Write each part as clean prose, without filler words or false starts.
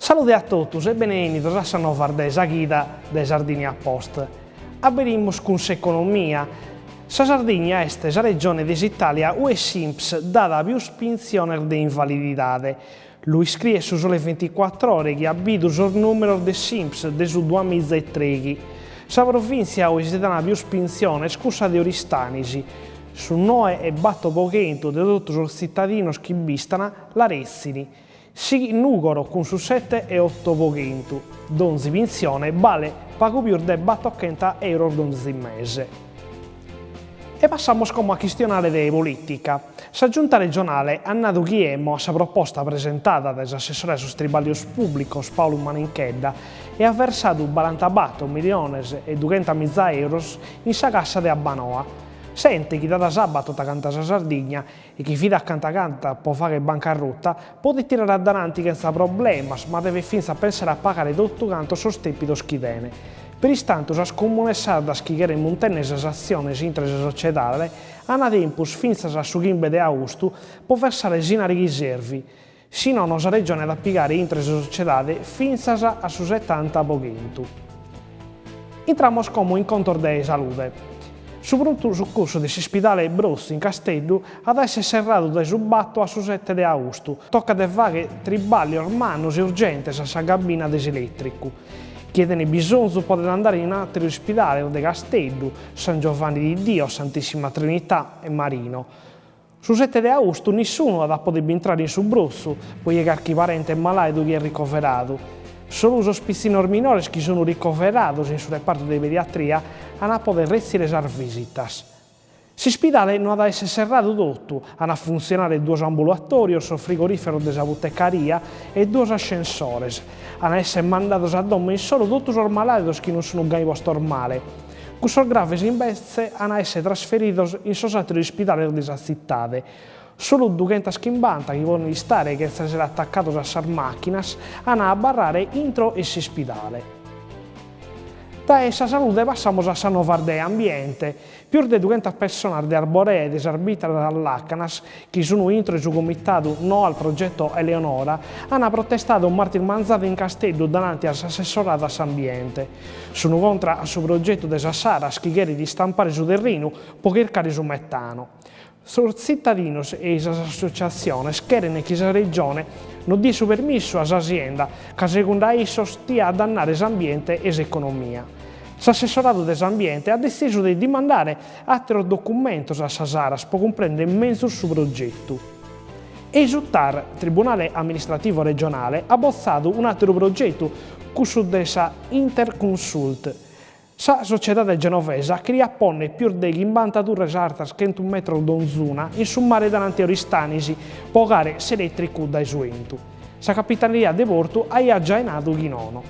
Salude a totus e benennidos a sas novas de sa chida de Sardinia Post. Aberimus cun s'economia. Sa Sardigna est sa regione de s'Italia ue s'Inps dat pius pintziones de invalididade. Lu iscriet su Sole Ventiquattr'Ore chi at bidu sos nùmeros de s'Inps de su duamiza e trèighi. Sa provìntzia ue si dan pius pintziones est cussa de Oristanis. Su 9,8% de totu sos tzitadinos chi b'istan la retzin. Sighit Nùgoro cun su 7,8%. Donzi pintzione balet pagu pius de batochenta euros donzi mese. E passamus como a chistionare de polìtica. Sa Giunta regionale at nadu chi emmo a sa proposta presentada dae s'assessore a sos tribàllios pùblicos Paulu Maninchedda e at versadu barantabator miliones e dughentamiza euros in sa cassa de Abbanoa. S'ente chi dat s'abba a tota canta sa Sardigna e chi fit acanta acanta po fagher bancarruta, podet tirare a daranti chentza problemas, ma devet fintzas pensare a pagare totu cantos sos tèpidos chi tenet. Peristantu sas comunes sardas chi cheren muntènnere sas atziones intre sa sociedade an tempus fintzas a su chimbe de austu po versare s'inari chi servit, si nono sa Regione at a pigare intre sa sociedade fintzas a su 70%. Intramos como in contos de salude. Su prontu sucursu de s'ispidale Brotzu in Casteddu at a èssere serradu dae su bator a su sete de austu. Tocat de fàghere tribàllios mannos e urgentes a sa gabina de s'elètricu. Chie tenet bisonzu podet andare in àteros ispidales de Casteddu, San Giovanni di Dio, Santissima Trinità e Marino. Su sete de austu nissunu at a poder bintrare in su Brotzu, po 'ier carchi parente malàidu chi est ricoveradu. Solu sos pitzinnos minores chi sun ricoverados in su repartu de pediatria an a poder retzire sas visitas. S'ispidale no at a esser serradu totu, an a funtzionare duos ambulatòrios, sos frigorìferos de sa butecaria e duos ascensores. An a esser mandados a domo insoro totu sos malàidos chi non sun gai postos male. Cussos graves imbetze an a èssere trasferidos in sos àteros ispidales de sa tzitade. Solu dughentachimbanta chi poden istare chentza èssere atacados a sas màchinas an a abarrare intro 'e s'ispidale. Dae sa salude passamos a sas novas de ambiente. Pius de dughentas pessonas de Arborea e de sas biddas a làcanas, chi sun intro 'e su comitadu No al progetto Eleonora, an protestadu martis manzadu in Casteddu dananti a s'assessoradu a s'ambiente. Sun contra a su progetu de sa Saras chi cheret istampare su terrinu po chircare su metano. Sos tzitadinos e sas associatziones cheren chi sa Regione no diet su permissu a sa sienda ca segundu a issos tiat dannare s'ambiente e s'economia. S'assessoradu de s'ambiente at detzisu de dimandare àteros documentos a sa Saras po cumprèndere menzus su progetu. E su TAR, Tribunale Amministrativo Regionale, at botzadu un'àteru progetu, cussu de sa Interconsult. Sa sociedade genovesa cheriat pònnere pius de chimbanta turres artas chentu metros donzuna in su mare davanti a Oristanis po 'ogare s'elètricu dae su 'entu. Sa Capitaneria de Portu aiat giai nadu chi nono.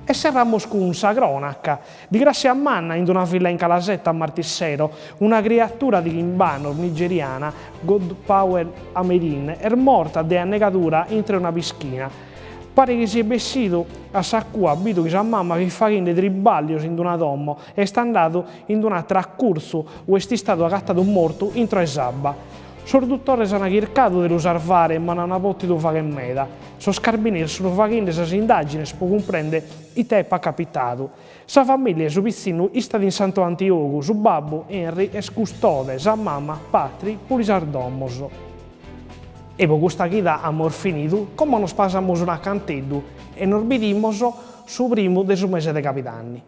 E serramus cun sa crònaca. Digrassia manna in una villa in Calasetta martis sero, una criatura de chimb'annos nigeriana, Godpower Amerin, est morta de annegadura intre una pischina. Paret chi siet bessidu a s'acua bidu chi sa mama fit faghende tribàllios in una domo e est andadu in un'àtera acurtzu ue est istadu agatadu mortu intro 'e s'abba. Sos dutores an chircadu de lu sarvare ma no an pòtidu fagher meda. Sos carbineris sun faghende sas indàgines pro cumprèndere ite epat capitadu. Sa famìlia 'e su pitzinnu istat in Santu Antiogu, su babbu, Henry, est custode, sa mama, Patri, pulit sas domos. E pro custa chida amus finidu, como nos pasamus un'acanteddu e nos bidimos su primu de su mese de cabidanni.